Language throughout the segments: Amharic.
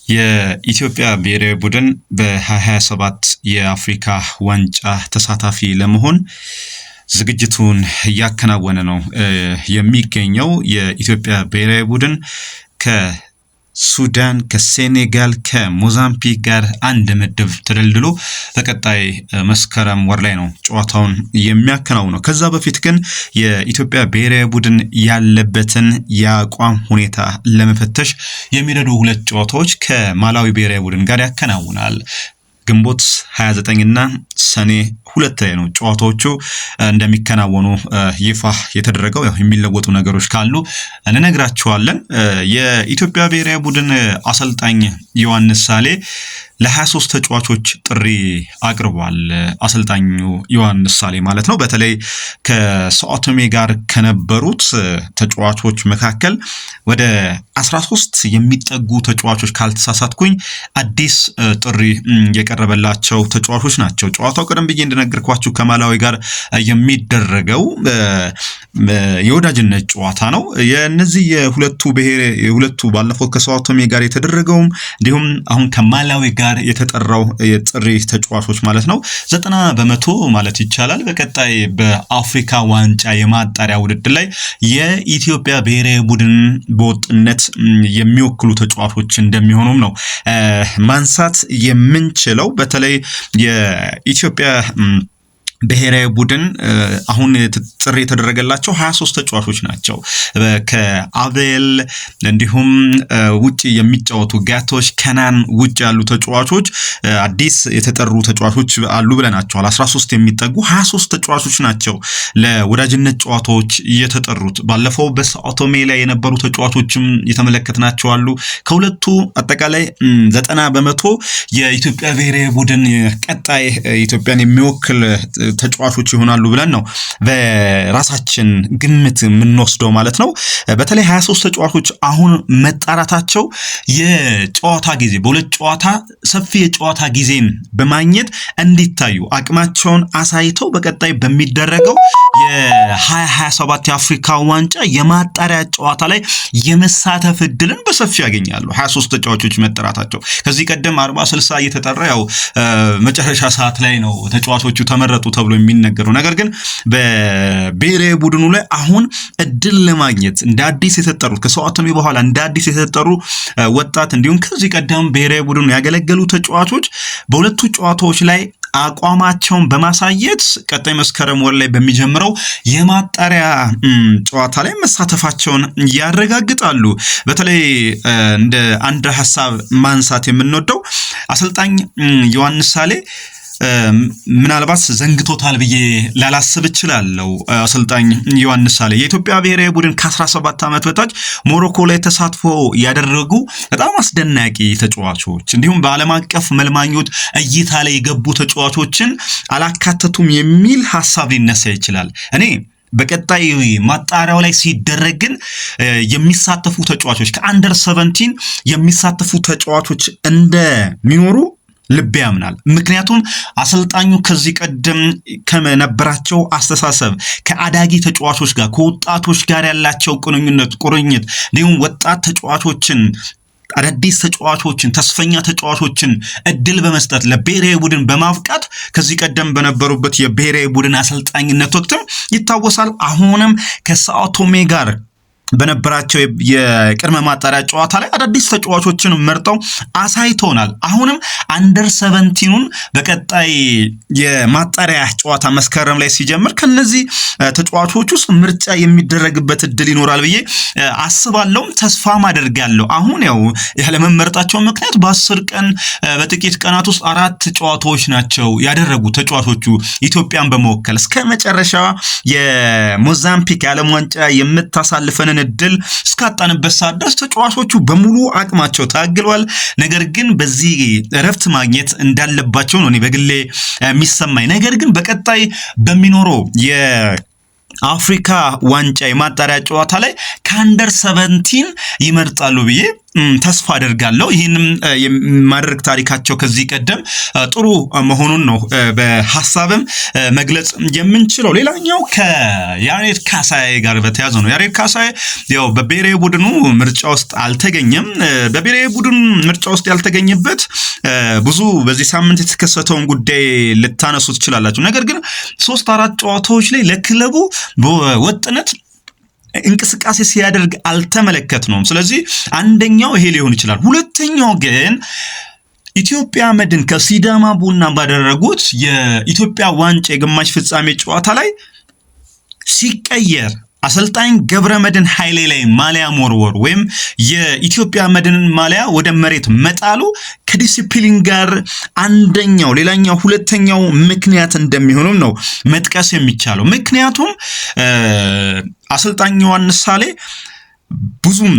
የኢትዮጵያ ብሔራዊ ቡድን በ2027 የአፍሪካ ዋንጫ ተሳታፊ ለመሆን ዝግጅቱን እያከናወነ ነው የሚገኘው። የኢትዮጵያ ብሔራዊ ቡድን ከሱዳን፣ ከሴኔጋል፣ ከሞዛምቢክ ጋር አንድ ምድብ ተደልድሎ በቀጣይ መስከረም ወር ላይ ነው ጨዋታውን የሚያከናውነው። ከዛ በፊት ግን የኢትዮጵያ ብሔራዊ ቡድን ያለበትን የአቋም ሁኔታ ለመፈተሽ የሚረዱ ሁለት ጨዋታዎች ከማላዊ ብሔራዊ ቡድን ጋር ያከናውናል። ግንቦት 29 እና ሰኔ 2 ላይ ነው ጨዋታዎቹ እንደሚከናወኑ ይፋ የተደረገው። ያው የሚለወጡ ነገሮች ካሉ እንነግራችኋለን። የኢትዮጵያ ብሔራዊ ቡድን አሰልጣኝ ዮሐንስ ሳሌ ለ23 ተጫዋቾች ጥሪ አቅርቧል። አሰልጣኙ ዮሐንስ ሳሌ ማለት ነው። በተለይ ከሳኦቶሜ ጋር ከነበሩት ተጫዋቾች መካከል ወደ 13 የሚጠጉ ተጫዋቾች ካልተሳሳትኩኝ አዲስ ጥሪ የቀረበላቸው ተጫዋቾች ናቸው። ጨዋታው ቀደም ብዬ እንደነገርኳችሁ ከማላዊ ጋር የሚደረገው የወዳጅነት ጨዋታ ነው። የነዚህ የሁለቱ ብሔር የሁለቱ ባለፈው ከሳኦቶሜ ጋር የተደረገውም እንዲሁም አሁን ከማላዊ ጋር የተጠራው የጥሪ ተጫዋቾች ማለት ነው 90% ማለት ይቻላል በቀጣይ በአፍሪካ ዋንጫ የማጣሪያ ውድድር ላይ የኢትዮጵያ ብሔራዊ ቡድን በወጥነት የሚወክሉ ተጫዋቾች እንደሚሆኑም ነው ማንሳት የምንችለው። በተለይ የኢትዮጵያ ብሔራዊ ቡድን አሁን ጥሪ የተደረገላቸው 23 ተጫዋቾች ናቸው። ከአቤል እንዲሁም ውጭ የሚጫወቱ ጋቶች ከናን ውጭ ያሉ ተጫዋቾች አዲስ የተጠሩ ተጫዋቾች አሉ ብለናቸዋል። 13 የሚጠጉ 23 ተጫዋቾች ናቸው ለወዳጅነት ጨዋታዎች የተጠሩት። ባለፈው በሳኦቶሜ ላይ የነበሩ ተጫዋቾችም የተመለከትናቸው አሉ። ከሁለቱ አጠቃላይ 90% የኢትዮጵያ ብሔራዊ ቡድን ቀጣይ ኢትዮጵያን የሚወክል ተጫዋቾች ይሆናሉ ብለን ነው በራሳችን ግምት የምንወስደው ማለት ነው። በተለይ 23 ተጫዋቾች አሁን መጣራታቸው የጨዋታ ጊዜ በሁለት ጨዋታ ሰፊ የጨዋታ ጊዜን በማግኘት እንዲታዩ አቅማቸውን አሳይተው በቀጣይ በሚደረገው የ2027 የአፍሪካ ዋንጫ የማጣሪያ ጨዋታ ላይ የመሳተፍ እድልን በሰፊው ያገኛሉ። 23 ተጫዋቾች መጠራታቸው ከዚህ ቀደም 40 60 እየተጠራ ያው መጨረሻ ሰዓት ላይ ነው ተጫዋቾቹ ተመረጡ ተብሎ የሚነገረው። ነገር ግን በብሔራዊ ቡድኑ ላይ አሁን እድል ለማግኘት እንደ አዲስ የተጠሩት ከሳኦቶሜ በኋላ እንደ አዲስ የተጠሩ ወጣት እንዲሁም ከዚህ ቀደም ብሔራዊ ቡድኑ ያገለገሉ ተጫዋቾች በሁለቱ ጨዋታዎች ላይ አቋማቸውን በማሳየት ቀጣይ መስከረም ወር ላይ በሚጀምረው የማጣሪያ ጨዋታ ላይ መሳተፋቸውን ያረጋግጣሉ። በተለይ እንደ አንድ ሀሳብ ማንሳት የምንወደው አሰልጣኝ ዮሐንስ ሳሌ ምናልባት ዘንግቶታል ብዬ ላላስብ እችላለሁ። አሰልጣኝ ዮሐንስ ሳሌ የኢትዮጵያ ብሔራዊ ቡድን ከ17 ዓመት በታች ሞሮኮ ላይ ተሳትፎ ያደረጉ በጣም አስደናቂ ተጫዋቾች እንዲሁም በዓለም አቀፍ መልማኞች እይታ ላይ የገቡ ተጫዋቾችን አላካተቱም የሚል ሀሳብ ሊነሳ ይችላል። እኔ በቀጣይ ማጣሪያው ላይ ሲደረግ ግን የሚሳተፉ ተጫዋቾች ከ under 17 የሚሳተፉ ተጫዋቾች እንደሚኖሩ ልቤ ያምናል። ምክንያቱም አሰልጣኙ ከዚህ ቀደም ከነበራቸው አስተሳሰብ ከአዳጊ ተጫዋቾች ጋር ከወጣቶች ጋር ያላቸው ቁርኝት እንዲሁም ወጣት ተጫዋቾችን አዳዲስ ተጫዋቾችን ተስፈኛ ተጫዋቾችን እድል በመስጠት ለብሔራዊ ቡድን በማብቃት ከዚህ ቀደም በነበሩበት የብሔራዊ ቡድን አሰልጣኝነት ወቅትም ይታወሳል። አሁንም ከሳኦቶሜ ጋር በነበራቸው የቅድመ ማጣሪያ ጨዋታ ላይ አዳዲስ ተጫዋቾችን መርጠው አሳይተውናል። አሁንም under 17 ኑን በቀጣይ የማጣሪያ ጨዋታ መስከረም ላይ ሲጀምር ከነዚህ ተጫዋቾች ውስጥ ምርጫ የሚደረግበት እድል ይኖራል ብዬ አስባለሁም ተስፋም አደርጋለሁ። አሁን ያው ያለመመረጣቸው ምክንያት በ10 ቀን በጥቂት ቀናት ውስጥ 4 ጨዋታዎች ናቸው ያደረጉ ተጫዋቾቹ ኢትዮጵያን በመወከል እስከ መጨረሻ የሞዛምቢክ የዓለም ዋንጫ የምታሳልፈንን እድል እስካጣንበት ሰዓት ድረስ ተጫዋቾቹ በሙሉ አቅማቸው ታግሏል። ነገር ግን በዚህ እረፍት ማግኘት እንዳለባቸው ነው እኔ በግሌ የሚሰማኝ። ነገር ግን በቀጣይ በሚኖረው የአፍሪካ ዋንጫ የማጣሪያ ጨዋታ ላይ ከ under 17 ይመርጣሉ ብዬ ተስፋ አደርጋለሁ። ይህንም የማድረግ ታሪካቸው ከዚህ ቀደም ጥሩ መሆኑን ነው በሀሳብም መግለጽ የምንችለው። ሌላኛው ከያሬድ ካሳዬ ጋር በተያያዘ ነው። ያሬድ ካሳዬ ያው በብሔራዊ ቡድኑ ምርጫ ውስጥ አልተገኘም። በብሔራዊ ቡድኑ ምርጫ ውስጥ ያልተገኘበት ብዙ በዚህ ሳምንት የተከሰተውን ጉዳይ ልታነሱ ትችላላችሁ። ነገር ግን 3 4 ጨዋታዎች ላይ ለክለቡ በወጥነት እንቅስቃሴ ሲያደርግ አልተመለከትነውም። ስለዚህ አንደኛው ይሄ ሊሆን ይችላል። ሁለተኛው ግን ኢትዮጵያ መድን ከሲዳማ ቡና ባደረጉት የኢትዮጵያ ዋንጫ የግማሽ ፍጻሜ ጨዋታ ላይ ሲቀየር አሰልጣኝ ገብረ መድን ኃይሌ ላይ ማሊያ መወርወር ወይም የኢትዮጵያ መድንን ማሊያ ወደ መሬት መጣሉ ከዲሲፕሊን ጋር አንደኛው ሌላኛው ሁለተኛው ምክንያት እንደሚሆንም ነው መጥቀስ የሚቻለው። ምክንያቱም አሰልጣኝ ዮሐንስ ሳሌ ብዙም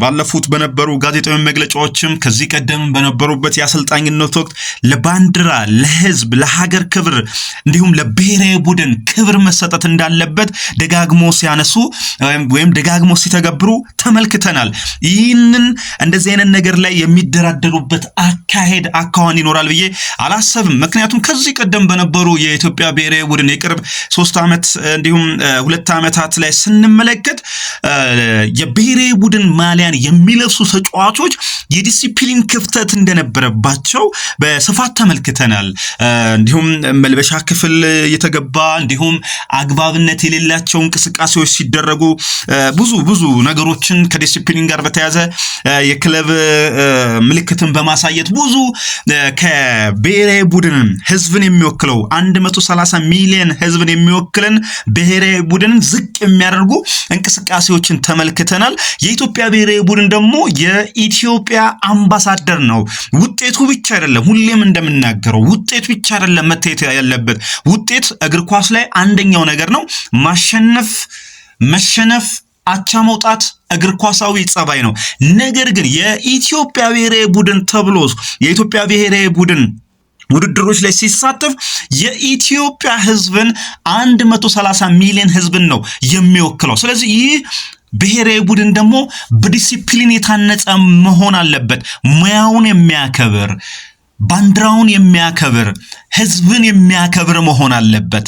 ባለፉት በነበሩ ጋዜጣዊ መግለጫዎችም ከዚህ ቀደም በነበሩበት የአሰልጣኝነት ወቅት ለባንዲራ፣ ለሕዝብ፣ ለሀገር ክብር እንዲሁም ለብሔራዊ ቡድን ክብር መሰጠት እንዳለበት ደጋግሞ ሲያነሱ ወይም ደጋግሞ ሲተገብሩ ተመልክተናል። ይህንን እንደዚህ አይነት ነገር ላይ የሚደራደሩበት አካሄድ አካዋን ይኖራል ብዬ አላሰብም። ምክንያቱም ከዚህ ቀደም በነበሩ የኢትዮጵያ ብሔራዊ ቡድን የቅርብ 3 ዓመት እንዲሁም 2 ዓመታት ላይ ስንመለከት የብሔራዊ ቡድን ማሊያን የሚለብሱ ተጫዋቾች የዲሲፕሊን ክፍተት እንደነበረባቸው በስፋት ተመልክተናል። እንዲሁም መልበሻ ክፍል የተገባ እንዲሁም አግባብነት የሌላቸው እንቅስቃሴዎች ሲደረጉ ብዙ ብዙ ነገሮችን ከዲሲፕሊን ጋር በተያያዘ የክለብ ምልክትን በማሳየት ብዙ ከብሔራዊ ቡድን ህዝብን የሚወክለው 130 ሚሊዮን ህዝብን የሚወክልን ብሔራዊ ቡድንን ዝቅ የሚያደርጉ እንቅስቃሴዎችን ተመልክተናል። የኢትዮጵያ ብሔራዊ ቡድን ደግሞ የኢትዮጵያ አምባሳደር ነው። ውጤቱ ብቻ አይደለም፣ ሁሌም እንደምናገረው ውጤቱ ብቻ አይደለም መታየት ያለበት። ውጤት እግር ኳስ ላይ አንደኛው ነገር ነው። ማሸነፍ፣ መሸነፍ፣ አቻ መውጣት እግር ኳሳዊ ጸባይ ነው። ነገር ግን የኢትዮጵያ ብሔራዊ ቡድን ተብሎ የኢትዮጵያ ብሔራዊ ቡድን ውድድሮች ላይ ሲሳተፍ የኢትዮጵያ ህዝብን 130 ሚሊዮን ህዝብን ነው የሚወክለው። ስለዚህ ይህ ብሔራዊ ቡድን ደግሞ በዲሲፕሊን የታነጸ መሆን አለበት። ሙያውን የሚያከብር፣ ባንዲራውን የሚያከብር፣ ህዝብን የሚያከብር መሆን አለበት።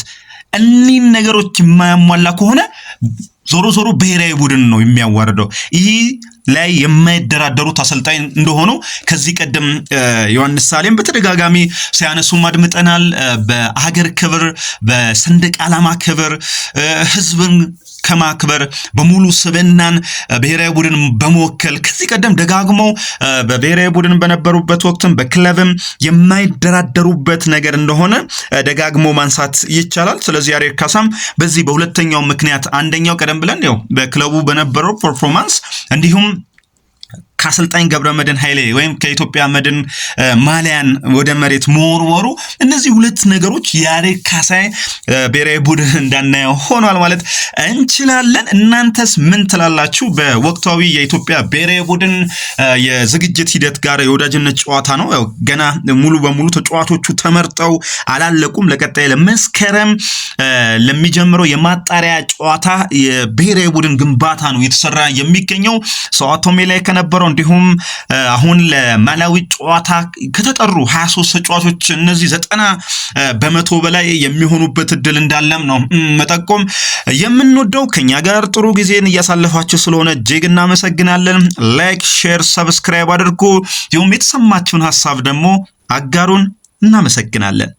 እኒህን ነገሮች የማያሟላ ከሆነ ዞሮ ዞሮ ብሔራዊ ቡድን ነው የሚያዋርደው። ይህ ላይ የማይደራደሩት አሰልጣኝ እንደሆኑ ከዚህ ቀደም ዮሐንስ ሳሌም በተደጋጋሚ ሲያነሱም አድምጠናል። በሀገር ክብር፣ በሰንደቅ ዓላማ ክብር፣ ህዝብን ከማክበር በሙሉ ስብዕናን ብሔራዊ ቡድን በመወከል ከዚህ ቀደም ደጋግመው በብሔራዊ ቡድን በነበሩበት ወቅትም በክለብም የማይደራደሩበት ነገር እንደሆነ ደጋግሞ ማንሳት ይቻላል። ስለዚህ ያሬድ ካሳም በዚህ በሁለተኛው ምክንያት አንደኛው ቀደም ብለን ያው በክለቡ በነበረው performance እንዲሁም ከአሰልጣኝ ገብረ መድን ኃይሌ ወይም ከኢትዮጵያ መድን ማሊያን ወደ መሬት መወርወሩ፣ እነዚህ ሁለት ነገሮች ያሬድ ካሳዬ ብሔራዊ ቡድን እንዳናየው ሆኗል ማለት እንችላለን። እናንተስ ምን ትላላችሁ? በወቅታዊ የኢትዮጵያ ብሔራዊ ቡድን የዝግጅት ሂደት ጋር የወዳጅነት ጨዋታ ነው። ያው ገና ሙሉ በሙሉ ተጫዋቾቹ ተመርጠው አላለቁም። ለቀጣይ ለመስከረም ለሚጀምረው የማጣሪያ ጨዋታ የብሔራዊ ቡድን ግንባታ ነው እየተሰራ የሚገኘው። ሳኦ ቶሜ ላይ ከነበረው እንዲሁም አሁን ለማላዊ ጨዋታ ከተጠሩ 23 ተጫዋቾች እነዚህ 90% በላይ የሚሆኑበት እድል እንዳለም ነው መጠቆም የምንወደው። ከኛ ጋር ጥሩ ጊዜን እያሳለፋችሁ ስለሆነ እጅግ እናመሰግናለን። Like፣ share፣ subscribe አድርጉ። እንዲሁም የተሰማችሁን ሀሳብ ደግሞ አጋሩን። እናመሰግናለን።